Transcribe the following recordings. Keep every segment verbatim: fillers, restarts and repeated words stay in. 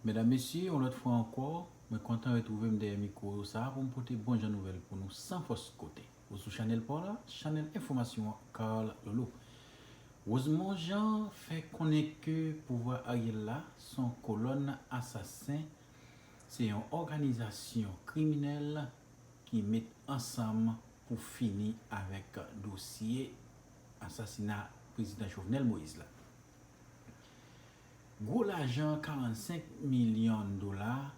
Medam, mesye, yon lòt fwa ankò, mwen kontan retwouve m dèyè mikwo sa a pou m pote bon jan nouvèl pou nou san fòs kote. Ou sou chanèl pa w la, chanèl enfòmasyon an, Carl Lolo. Rosemond Jean fè konnen ke pouvwa Ariel la se yon kolòn asasen, se yon òganizasyon kriminèl ki met ansanm pou fini avèk dosye asasina prezidan Jovenel Moïse la. Gwo lajan, karannsenk milyon dola,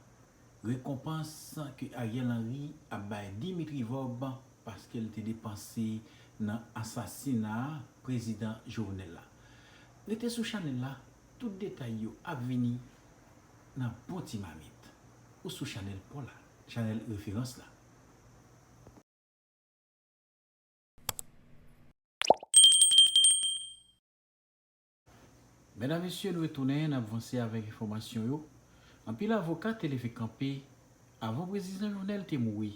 rekonpans ke Ariel Henry ap bay Dimitri Vorbe paske l te depanse nan asasina prezidan Jovenel la. Rete sou chanèl la, tout detay yo ap vini nan bon ti mamit. Ou sou chanèl pa w la, chanèl referans la. Medam, mesye, nou retounen, n ap vanse avèk enfòmasyon yo. Anpil avoka te leve kanpe avan prezidan Jovenel te mouri.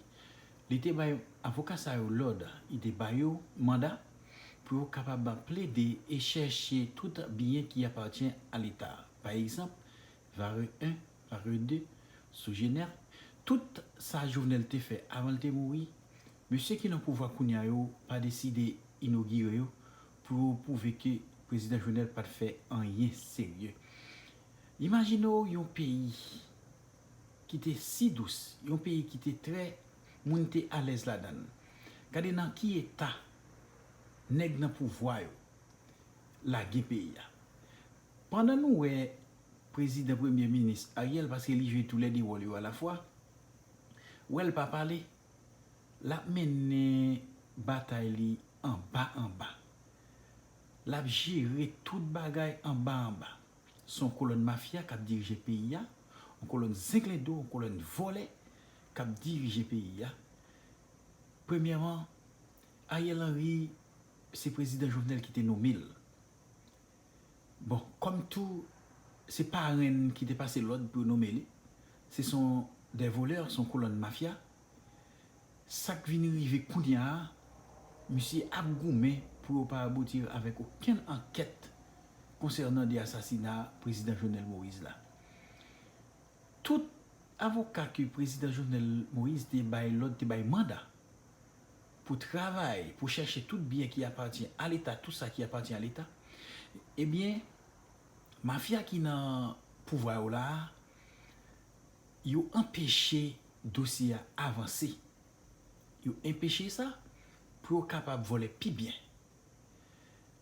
Li te bay avoka sa yo lòd, li te ba yo manda pou yo kapab plede e chèche tout byen ki apatyen a Leta. Pa egzanp, Varreux un, Varreux deux, Sogener, tout sa Jovenel te fè avan l te mouri, mesye ki nan pouvwa kounye a yo pa deside inogire yo pou yo pwouve ke prezidan Jovenel pa t fè anyen serye. Imajine w yon peyi ki te si dous, yon peyi ki te trè, moun te alèz ladan l. Gade nan ki eta nèg nan pouvwa yo lage peyi a. Pandan nou wè prezidan, premye minis Ariel, paske li jwe toulède wòl yo alafwa, wè l pa pale, l ap mennen batay li anba anba. L ap jere tout bagay anba anba. Se yon kolòn mafya k ap dirije peyi a, yon kolòn zenglendo, yon kolòn vòlè k ap dirije peyi a. Premyèman, Ariel Henry, se prezidan Jovenel ki te nome l. Bon, kòm tou, se parenn ki te pase lòd pou yo nome li. Se son de volè, son kolòn mafya. Sa k vin rive kounye a, misye ap goumen pou yo pa abouti avèk okenn ankèt konsènan de asasina prezidan Jovenel Moïse la. Tout avoka ke prezidan Jovenel Moïse te bay lòd, te bay manda pou travay, pou chèche tout byen ki apatyen a Leta, tout sa ki apatyen a Leta, ebyen, mafya ki nan pouvwa yo la a, yo anpeche dosye a avanse. Yo anpeche sa pou yo kapab vòlè pi byen.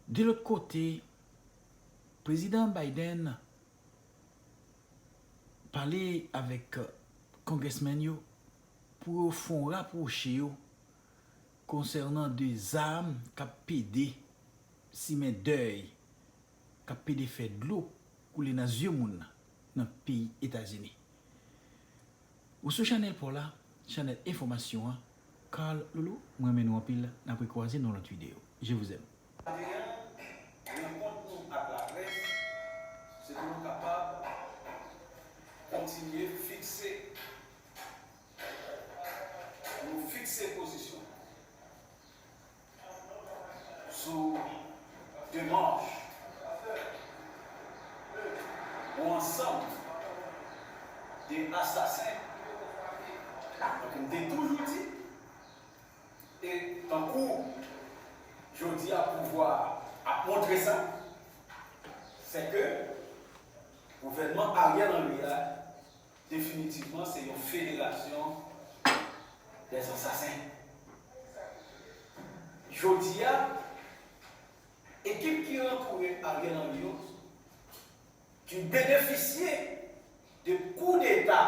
De lòt kote, prezidan Biden pale avèk congressmen yo pou yo fè yon rapwoche yo konsènan de zam k ap pede simen dèy, k ap pede fè dlo koule nan zye moun nan peyi Etazini. Ou sou chanèl pa w la, chanèl enfòmasyon an, Carl Lolo, mwen renmen nou anpil, n ap rekwaze nan lòt videyo. Je vous aime. Maten an, rankont nou ak laprès, se pou nou kapab kontinye fikse, nou fikse pozisyon sou demach yon ansanm de asasen, tankou m te toujou di, e tankou jodi a pouvwa a ap montre sa, se ke gouvènman Ariel Henry a, definitivman, se yon federasyon dè asasen. Jodi a, ekip ki antoure Ariel Henry yo, ki benefisye de koudeta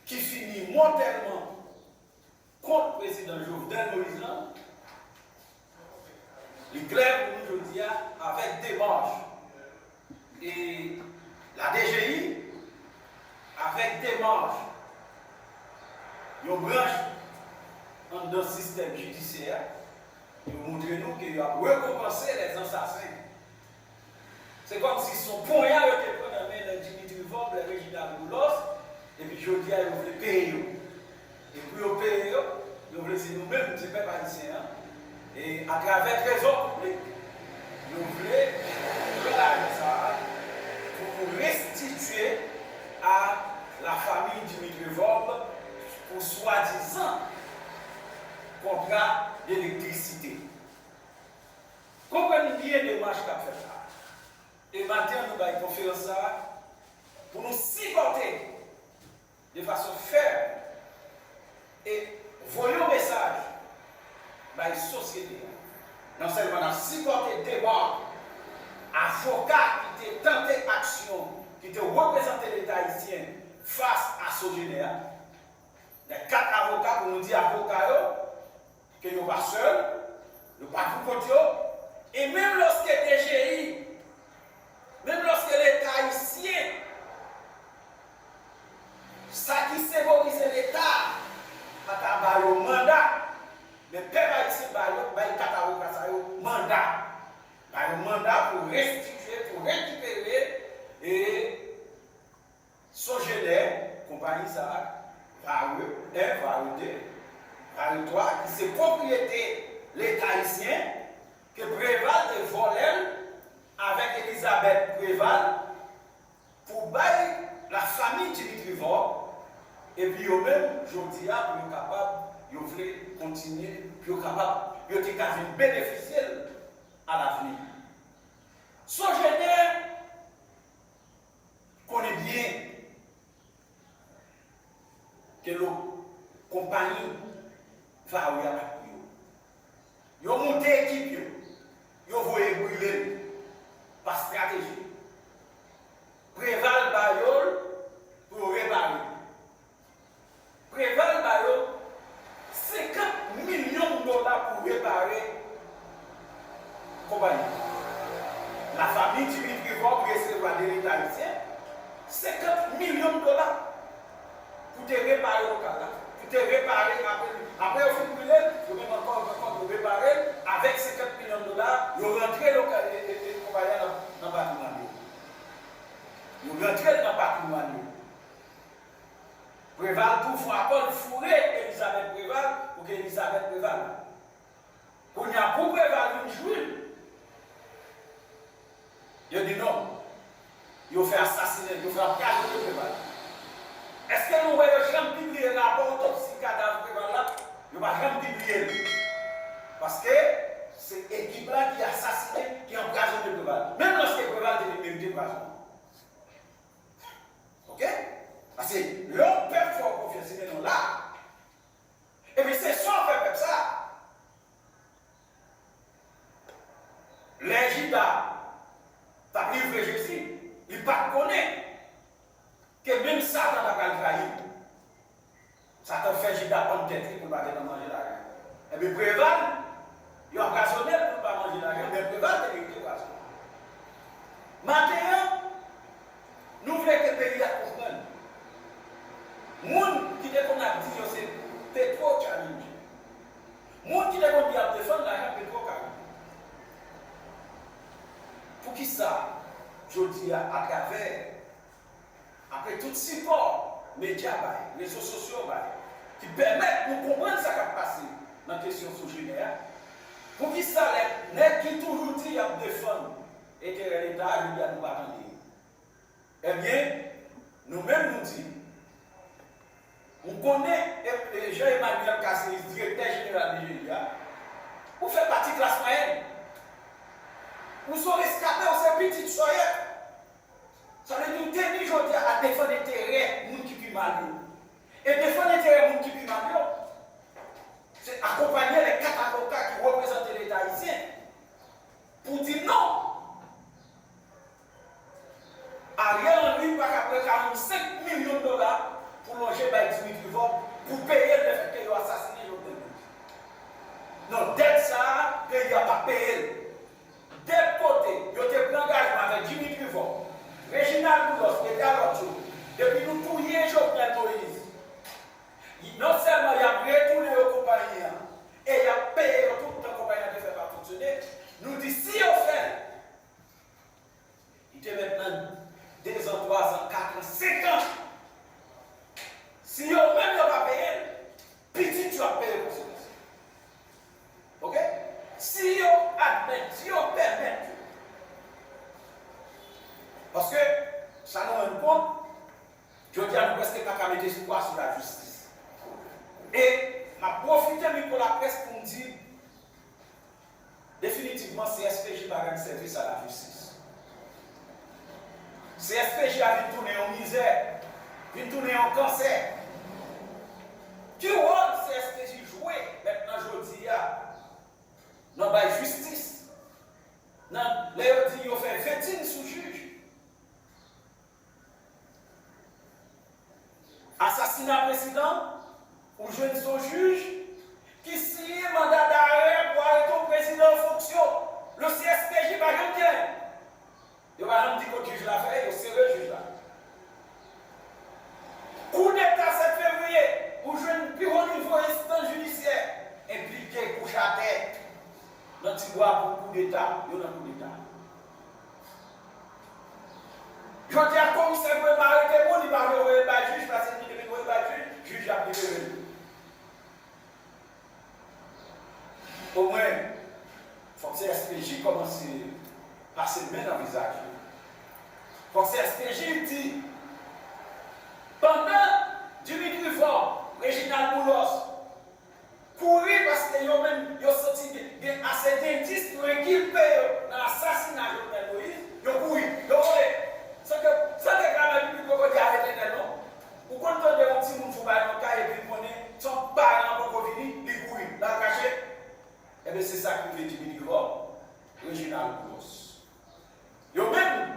ki fini mòtèlman kont prezidan Jovenel Moïse lan, li klè pou nou jodi a, avèk demach e la D G I, avèk demach yon branch anndan sistèm jidisyè a, yo montre nou ke y ap rekonpanse lèzasasen. Se kòmsi se yon ponya yo te pran nan men lè Dimitri Vorbe, lè Reginald Boulos, epi jodi a yo vle peye yo. E pou yo peye yo, yo vle se nou menm, se pèp ayisyen an, e atravè trezò piblik, yo vle pran lajan sa a pou konstitye a la famille Dimitri Vorbe pou swadizan kontra elektrisite. Konprann byen demach k ap fèt la. E maten an, nou bay konferans sa a pou nou sipòte de fason fèm e voye yon mesaj bay sosyete a. Non sèlman n ap sipòte deba avoka ki te tante aksyon, ki te reprezante Leta ayisyen fas a Sogener a, gen kat avoka, pou nou di avoka yo, ke yo pa sèl, yo pa pou kont yo, e menm lòske D G I, menm lòske Leta ayisyen, sa ki senbolize Leta, pa ta ba yo manda, men pèp ayisyen ba yo, bay kat avoka sa yo manda. Ba yo manda pou restitye, pou rekipere, e Sogener, konpayi sa a, Vare en, Vare de, Vare twa, ki se pwopriyete Leta ayisyen, ke Preval te vòlè l avèk Elizabeth Preval pou bay la famille Dimitri Vorbe, epi yo menm, jodi a, pou yo kapab, yo vle kontinye, pou yo kapab, yo te ka vin benefisye l alavni. Sogener konnen byen ke lo konpayi Vare a pa t pou yo. Yo moute ekip yo, yo voye brile l pa estrateji. Preval ba yo l pou yo repare l. Preval ba yo senkant milyon dola pou repare konpayi. Lafanmi Dimitri Vorbe resevwa de Leta ayisyen senkant milyon dola pou te repare lokal la, pou te repare apre, apre yo fin brile l, yo menm ankò yo pran kòb yo repare l avèk senkant milyon dola, yo rantre lokal, e, e, e, konpayi a nan, nan patrimwàn yo. Yo rantre l nan patrimwàn yo. Preval tou fè akò, l foure Elizabeth Preval pou ke Elizabeth Preval. Kounye a, pou Preval vin jwi l, yo di non. Yo fè asasinen, yo fè anprazone Preval. Èske nou wè yo janm pibliye rapò otopsi kadav Preval la? Yo pa janm pibliye l. Paske se ekip la ki asasinen, ki anprazone Preval. Menm lòske Preval te vin merite prazon. Oke? Paske lè yon pèp fè w konfyans, li mennen w la, epi se sa w fè pèp sa. Lè Jida t ap livre Jezi, li pa t konnen ke menm Satan ta pral trayi l. Satan fè Jida pann tèt li pou l pa gentan manje lajan. Ebyen, Preval, yo anprazone l pou l pa manje lajan, men Preval te merite prazon. Maten an, nou vle ke peyi a konprann. Moun ki te konn ap di yo se Petro Challenge, moun ki te konn di y ap defann lajan Petro Caribe. Poukisa, jodi a, atravè Apre tout sipò medya bay, rezo sosyo bay, ki pèmèt nou konprann sa k ap pase nan kesyon Sogener a, poukisa lè nèg ki toujou di y ap defann enterè Leta a, jodi a nou pa tande yo? Ebyen, nou menm nou di, nou konnen, e, e, Jean Emmanuel Casseris, direktè jeneral D G I a, ou fè pati klas mwayèn. Ou se yon reskape, ou se pitit Soyèp. Sa vle di ou te ni jodi a ap defann enterè moun ki pi mal yo. E defann enterè moun ki pi mal yo, se akonpanye lè kat avoka ki reprezante Leta ayisyen pou di non. Ariel Henry pa ka pran karannsenk milyon dola pou lonje bay Dimitri Vorbe pou peye l lefètke yo asasinen Jovenel Moïse. Non, dèt sa a, peyi a p ap peye l. Dèt kote yo te pran angajman avèk Dimitri Vorbe, Reginald Boulos, epi a lòt yo, depi nou touye Jovenel Moïse, non sèlman y ap retounen yo konpayi an, e y ap peye yo tout tan konpayi an te fè pa fonksyone, nou di si yo fè l, li te mèt nan dezan, twazan, katran, senkan. Si yo menm yo pa peye l, pitit yo ap peye konsekans yo. Oke? Si yo admèt, si yo pèmèt yo. Paske, sa nou rann kont, Nou prèske pa ka mete espwa sou lajistis. E m ap pwofite mikwo laprès pou m di, definitivman, C S P J pa rann sèvis a lajistis. C S P J a vin tounen yon mizè, vin tounen yon kansè. Ki wòl C S P J jwe mentnan jodi a nan bay jistis? Nan lè yo di yo fè vetin sou jij. Asasina prezidan, ou jwenn se yon jij ki siyen manda darè pou arete yon prezidan an fonksyon. Le C S P J pa janm gen. Yo pa janm di kot jij la fè, yo sere jij la. Koudeta sèt fevriye, ou jwenn pi wo nivo enstans jidisyè enplike kouche atè nan ti bwa pou koudeta, yo nan koudeta. Jodi a, komisè Gouyman arete moun, li pa vle voye l bay jij, paske li te vin voye l bay jij, jij ap libere l. Omwen, fòk C S P J kòmanse pase men nan vizaj yo. Fòk C S P J di, pandan Dimitri Vorbe, Reginald Boulos, kouri paske yo menm, yo santi gen, gen ase dendis pou enkilpe yo nan asasina Jovenel Moïse, yo kouri, yo vole. San ke, san ke gramè piblik poko di arete tèl non. Ou konn tande yon timoun sou bay nan kay epi l konnen se yon paran poko vini, li kouri, l al kache. Ebyen, se sa k rive Dimitri Vorbe, Reginald Boulos. Yo menm,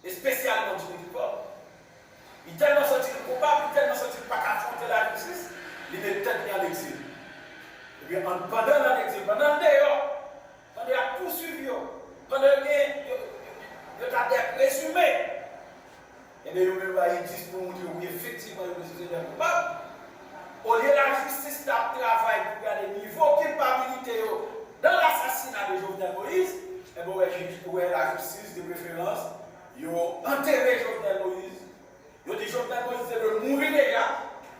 espesyalman Dimitri Vorbe, li tèlman santi l koupab, li tèlman santi l pa ka afwonte lajistis, li met tèt li an egzil. Ebyen, an, pandan l an egzil, pandan l deyò, pandan y ap pouswiv yo, pandan yo gen, yo, yo, yo, yo ta de prezime, ebyen, yo menm bay endis pou montre wi, efektivman, yo menm se de koupab. Olye lajistis ta ap travay pou gade nivo kilpabilite yo dans l'assassinat de Jovenel Moïse, ebyen, ou wè jij, ou wè lajistis, de preferans, yo antere Jovenel Moïse. Yo di Jovenel Moïse te dwe mouri deja.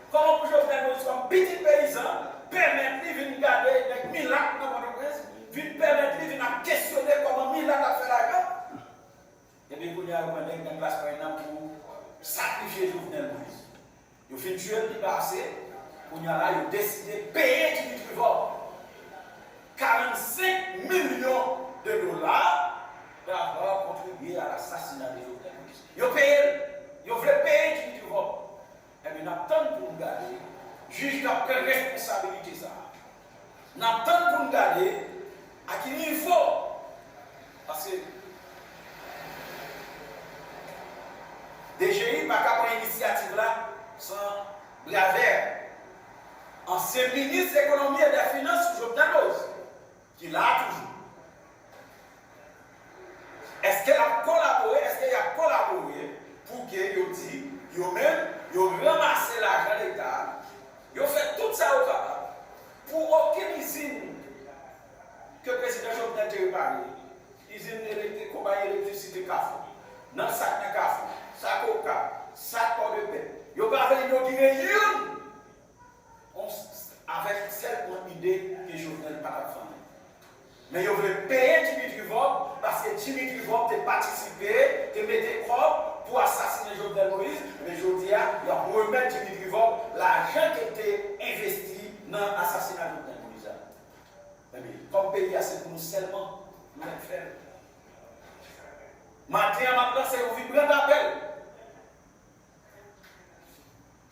Kòman pou Jovenel Moïse, kòm pitit peyizan, pèmèt li vin gade nèg milat nan Pòtoprens, vin pèmèt li vin ap kesyone kòman milat ap fè lajan? Ebyen, kounye a, yo pran nèg nan klas mwayèn nan pou sakrifye Jovenel Moïse. Yo fin tiye l, li pa ase. Kounye a la, yo deside peye Dimitri Vorbe karannsenk milyon de dola d'avoir contribué à l'assassinat de Jovenel Moïse. Yo peye l. Yo vle peye Dimitri Vorbe. Ebyen, n ap tann pou n gade jij k ap pran responsabilite sa a. N ap tann pou n gade a ki nivo, paske D G I pa ka pran inisyativ la san bravè ansyen minis ekonomi e dè finans Jovenel Moïse, ki la a toujou. Èske l ap kolabore, èske y ap kolabore pou ke yo di, yo menm, yo ranmase lajan Leta, yo fè tout sa yo kapab pou okenn izin ke prezidan Jovenel te repare, izin elektrik, konpayi elektrisite Kafou, nan sak nan Kafou, sak Okap, sak Pòdepè, yo pa vle inogire youn on, avèk sèlman ide ke Jovenel pa t ap fann. Men yo vle peye Dimitri Vorbe, paske Dimitri Vorbe te patisipe, te mete kòb pou asasinen Jovenel Moïse, men jodi a, y ap remèt Dimitri Vorbe lajan ke l te envesti nan asasina Jovenel Moïse la. Ebyen, kòm peyi a se pou nou sèlman, nou mèt fè l. Maten an, m ap lanse yon vibran apèl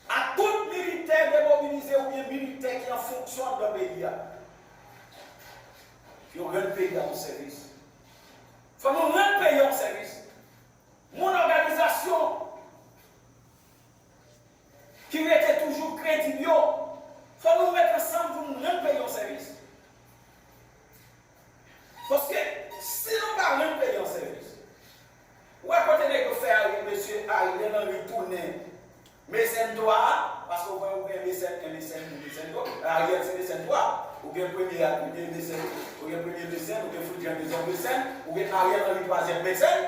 a tout militè demobilize oubyen militè ki an fonksyon anndan peyi a. Yo rann peyi a yon sèvis. Fò nou rann peyi a yon sèvis. Moun, òganizasyon ki rete toujou kredib yo, fò nou met ansanm pou nou rann peyi a yon sèvis. Paske si nou pa rann peyi an sèvis, ou wè kote nèg yo fè Ari, mesye Ariel Henry tounen mesèn twa a, paske ou wè ou gen mesèn en, mesèn de, mesèn twa, Ariel se mesèn twa, ou gen premye a, premye mesèn, ou gen premye mesèn, ou gen Fritz Jean Bison mesèn, ou gen Ariel Henry twazyèm mesèn,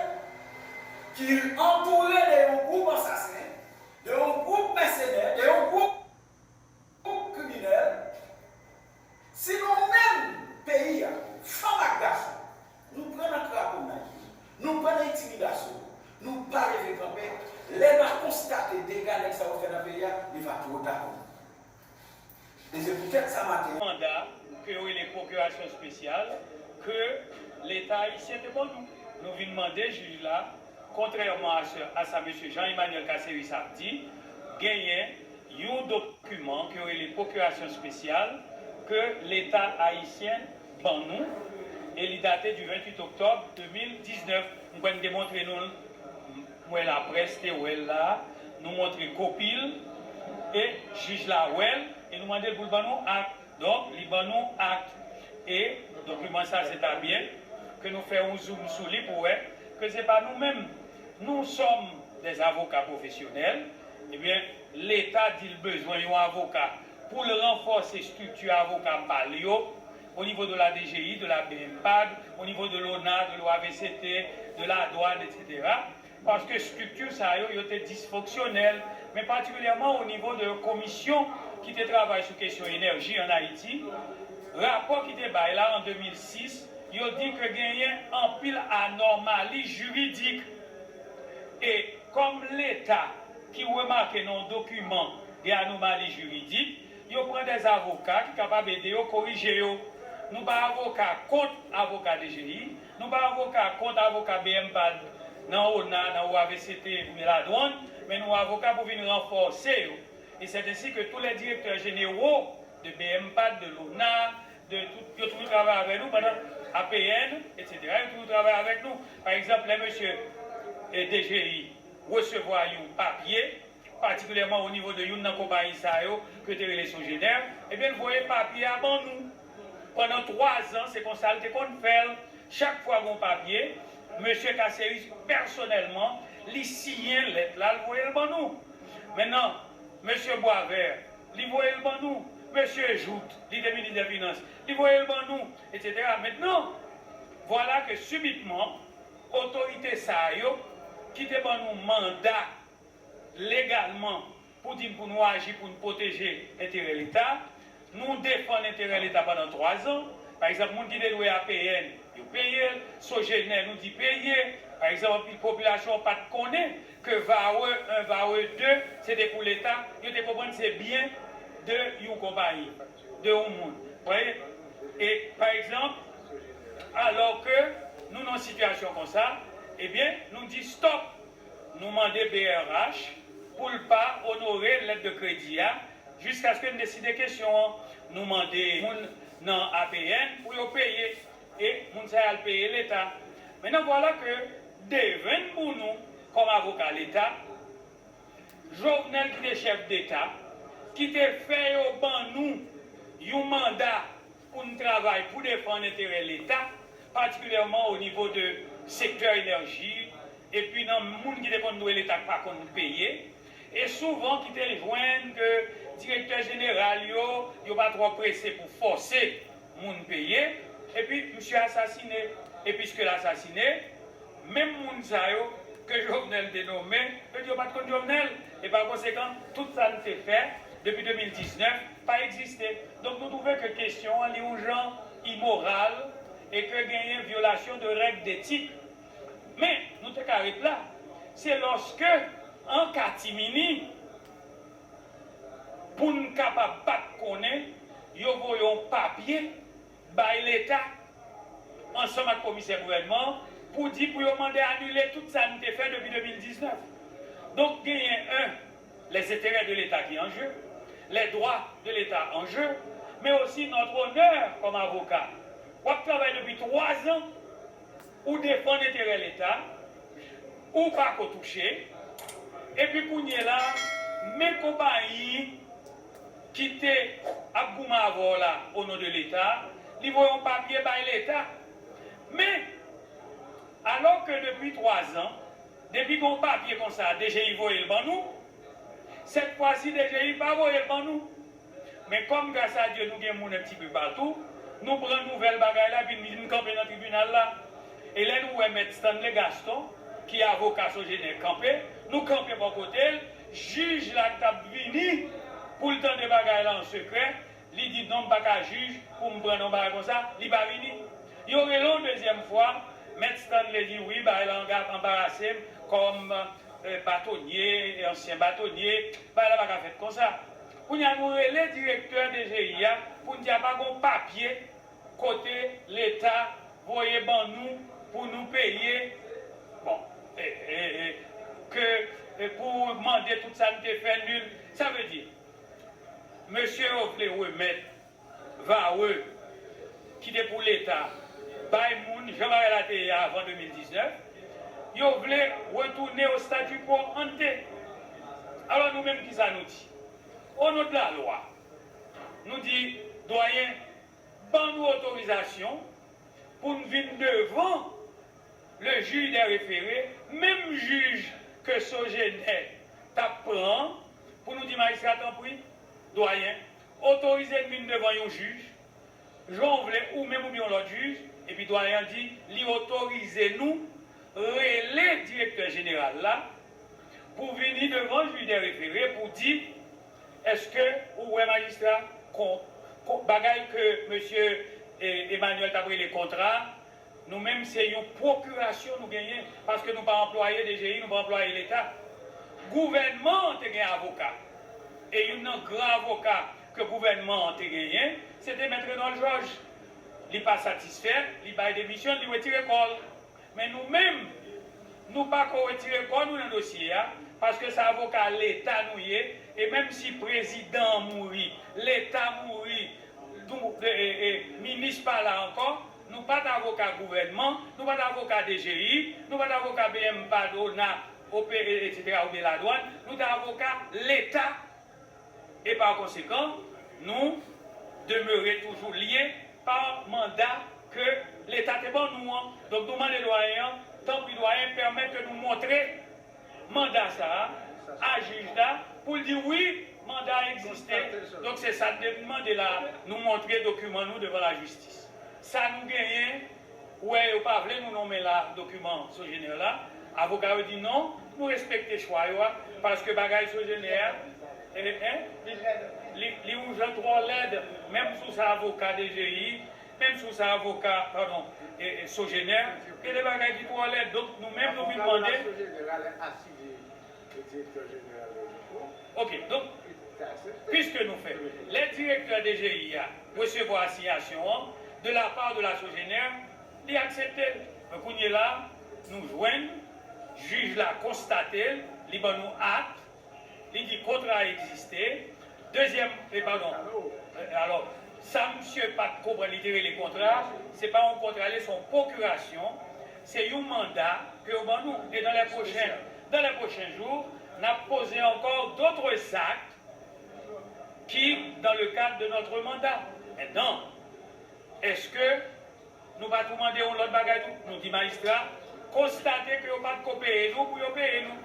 ki antoure de yon gwoup ansasen, de yon gwoup mèsenè, de yon gwoup kriminèl, si nou menm, peyi a, fanm ak gason, nou pran nan kraponaj, nou pran nan entimidasyon, nou pa leve kanpe, lè n a konstate dega sa yo fè nan peyi a, li va twò ta pou nou. E se poutèt sa maten an. Manda ke yo rele pwokirasyon espesyal ke Leta ayisyen te ban nou. Nou vin mande jij la, kontrèman a sa, a sa mesye Jean Emmanuel Casseris ap di, genyen yon dokiman ke yo rele pwokirasyon espesyal ke Leta ayisyen ban nou, e li date du venntuit oktòb de mil diznèf. M kwè m te montre nou l, m wè laprès te wè l la, nou montre kopi l, e jij la wè l, e nou mande l pou l ban nou ak. Donk, li ban nou ak. E dokiman sa, se ta byen ke nou fè yon zoom sou li pou wè ke se pa nou menm. Nous sommes des avocats professionnels. Ebyen, Leta di l bezwen yon avoka pou l ranfòse estrikti avoka pa l yo, o nivo de la D G I, de la B M PAD, o nivo de l'ONA, de l'OAVCT, de la douane, et cetera. Paske estrikti sa yo, yo te disfonksyonèl, men patikilyèman o nivo de komisyon ki te travay sou kesyon enèji ann Ayiti, rapò ki te bay la an de mil sis, yo di ke genyen anpil anòmali jiridik. E kòm Leta ki remake nan yon dokiman gen anomali jiridik, yo pran dè avoka ki kapab ede yo korije yo. Nou pa avoka kont avoka D G I, nou pa avoka kont avoka B M PAD nan ONA, nan OAVCT oubyen ladwann, men nou avoka pou vin ranfòse yo. E c'est ainsi que tous les directeurs généraux de B M PAD, de l'ONA, de tout, yo toujou travay avèk nou pandan A P N, et cetera. Yo toujou travay avèk nou. Pa egzanp, lè mesye, eh, D G I resevwa yon papye, patikilyèman o nivo de youn nan konpayi sa yo, ke te rele Sogener, ebyen, l voye papye a ban nou. Pandan twa zan, se konsa l te konn fè l. Chak fwa gon papye, mesye Casseris pèsonèlman, li siyen lèt la, l voye l ban nou. Mentnan, mesye Boisvert, li voye l ban nou. Mesye Jouthe, li te minis dè finans, li voye l ban nou, et cetera. Mentnan, vwala ke sibitman, otorite sa yo ki te ban nou manda legalman pou di n pou nou aji, pou n pwoteje enterè Leta, nou defann enterè Leta pandan twa zan. Pa egzanp, moun ki te dwe A P N, yo peye l. Sogener, nou di peye. Pa egzanp, anpil popilasyon pa t konnen ke Vare un, Vare de, se te pou Leta. Yo te konprann se byen de yon konpayi, de yon moun. Voyez? E, pa egzanp, alò ke nou nan yon sitiyasyon konsa, ebyen, nou di stòp. Nou mande B R H pou l pa onore lèt de kredi a jiskaske n deside kesyon an. Nou mande moun nan A P N pou yo peye, e moun sa yo al peye Leta. Mentnan, vwala ke devenn pou nou kòm avoka Leta, Jovenel ki te chèf Deta, ki te fè yo ban nou yon manda pou n travay pou defann enterè Leta, patikilyèman o nivo de sektè enèji, epi nan moun ki te konn dwe Leta k pa konn peye, e souvan ki te jwenn ke direktè jeneral yo, yo pa twò prese pou fòse moun peye, epi misye asasine. E piske l asasine, menm moun sa yo ke Jovenel te nonmen, yo di yo pa t konn Jovenel. E pa konsekan, tout sa n te fè depi de mil diznèf pa egziste. Donk, nou twouve ke kesyon an, li yon jan imoral e ke genyen vyolasyon de règ detik. Men, nou te ka ret la. Se lòske, an katimini, pou n kapab pa t konnen, yo voye yon papye bay Leta, ansanm ak komisè gouvènman an, pou di pou yo mande anile tout sa n te fè depi de mil diznèf. Donk, genyen, un, les intérêts de l'État qui en jeu, les droits de l'État en jeu, mais aussi notre honneur comme avocat. W ap travay depi twa zan, ou defann enterè Leta, ou pa ko touche, epi kounye la, men konpayi ki te ap goumen avè w la, o non de Leta, li voye yon papye bay Leta. Men, alò ke depi twa zan, depi gen yon papye konsa, D G I voye l ban nou, sèt fwa si D G I pa voye l ban nou. Men kòm, gras a Dye, nou gen moun un petit peu partout, nou pran nouvèl bagay la, epi n vin kanpe nan tribinal la. E lè nou wè Mèt Stanley Gaston, ki avoka Sogener, kanpe, nou kanpe bò kote l, jij la k t ap vini pou l tande bagay la an sekrè, li di, "Non, m pa ka jij pou m pran nan bagay konsa," li pa vini. Yo rele yon dezyèm fwa, Mèt Stanley di, "Wi, bagay la anga-, anbarase m, kòm eh, batonye, ansyen batonye, bagay la pa ka fèt konsa. Kounye a nou rele direktè D G I a pou n di a pa gen yon papye kote Leta voye ban nou pou nou peye, bon, e, e, e, ke, e, pou mande tout sa n te fè, nil. Sa vle di, mesye yo vle remèt Varreux, ki te pou Leta, bay moun, jan bagay la te ye avan de mil diznèf, yo vle retounen au statu quo ante. Alò, nou menm, kisa nou di? O non de la lwa, nou di, dwayen, ban nou otorizasyon pou n vin devan le juge des référés, menm jij ke Sogener t ap pran, pou nou di majistra, tanpri, dwayen, otorize n vin devan yon jij, jan w vle, ou menm oubyen yon lòt jij, epi dwayen an di li otorize nou rele direktè jeneral la pou vini devan jij des référés pou di, èske ou wè, majistra, kon, kon, bagay ke mesye, eh, Emmanuel t ap rele kontra, nou menm se yon pwokirasyon nou genyen, paske nou pa anplwaye D G I, nou pa anplwaye Leta. Gouvènman an te gen avoka. E youn nan gran avoka ke gouvènman an te genyen, se te Mèt Renold Georges. Li pa satisfè, li bay demisyon, li retire kò l. Men nou menm, nou pa ko retire kò nou nan dosye a, paske se avoka Leta nou ye, e menm si prezidan an mouri, Leta mouri, nou, e, e, e, minis pa la ankò, nou pa t avoka gouvènman, nou pa t avoka D G I, nou pa t avoka B M, padona, O P E, etsetera, oubyen ladwann, nou t avoka Leta. E pa konsekan, nou demere toujou lye pa manda ke Leta te ban nou an. Donk, nou mande dwayen an, tanpri dwayen, pèmèt ke nou montre manda sa a a jij la pou l di wi, manda a egziste. Donk, se sa n te mande la, nou montre dokiman nou devan lajistis. Sa nou genyen, ou wè, yo pa vle nou nonmen la dokiman Sogener la. Avoka yo di non, nou respekte chwa yo a, paske bagay Sogener a, eh, eh, li, li, li yon jan twò lèd, menm sou sa avoka D G I, menm sou sa avoka, padon, eh, eh, Sogener, gen de bagay ki twò lèd. Donk, nou menm, nou vin mande. Avoka Sogener a lè asize e direktè jeneral la, ok, donk, piske nou fè, lè direktè D G I a resevwa asiyasyon an de la part de la Sogener, li aksepte l. Men kounye la, nou jwenn jij la konstate l, li ban nou ak, li di kontra a egziste. Dezyèm, e padon, e, alò, sa misye pa t konprann, li te rele kontra, se pa yon kontra, li se yon pwokirasyon, se yon manda ke yo ban nou. E dans les prochains, dans les prochains jours, n ap poze ankò d'autres actes qui, dans le cadre de notre mandat. Maintenant, èske nou pa tou mande yon lòt bagay tou? Nou di majistra, konstate ke yo pa t ko peye nou pou yo peye nou.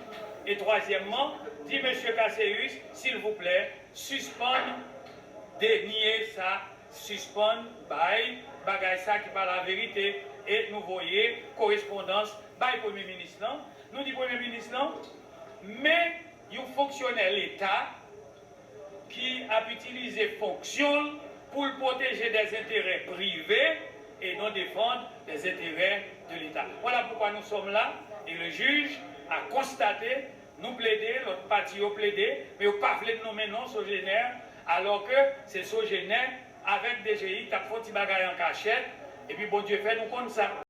E twazyèmman, di mesye Casséus, silvouplè, sispann denye sa, sispann bay bagay sa ki pa laverite. E nou voye korespondans bay Premye Minis lan. Nou di Premye Minis lan, men yon fonksyonè Leta ki ap itilize fonksyon l pou l pwoteje des intérêts privés et non défendre des intérêts de l'État. Voilà pourquoi nous sommes là et le juge a constaté, nou plede, lòt pati yo plede, men yo pa vle n nonmen non Sogener, alò ke se Sogener avèk D G I k t ap fè yon ti bagay an kachèt, epi Bondye fè nou konn sa.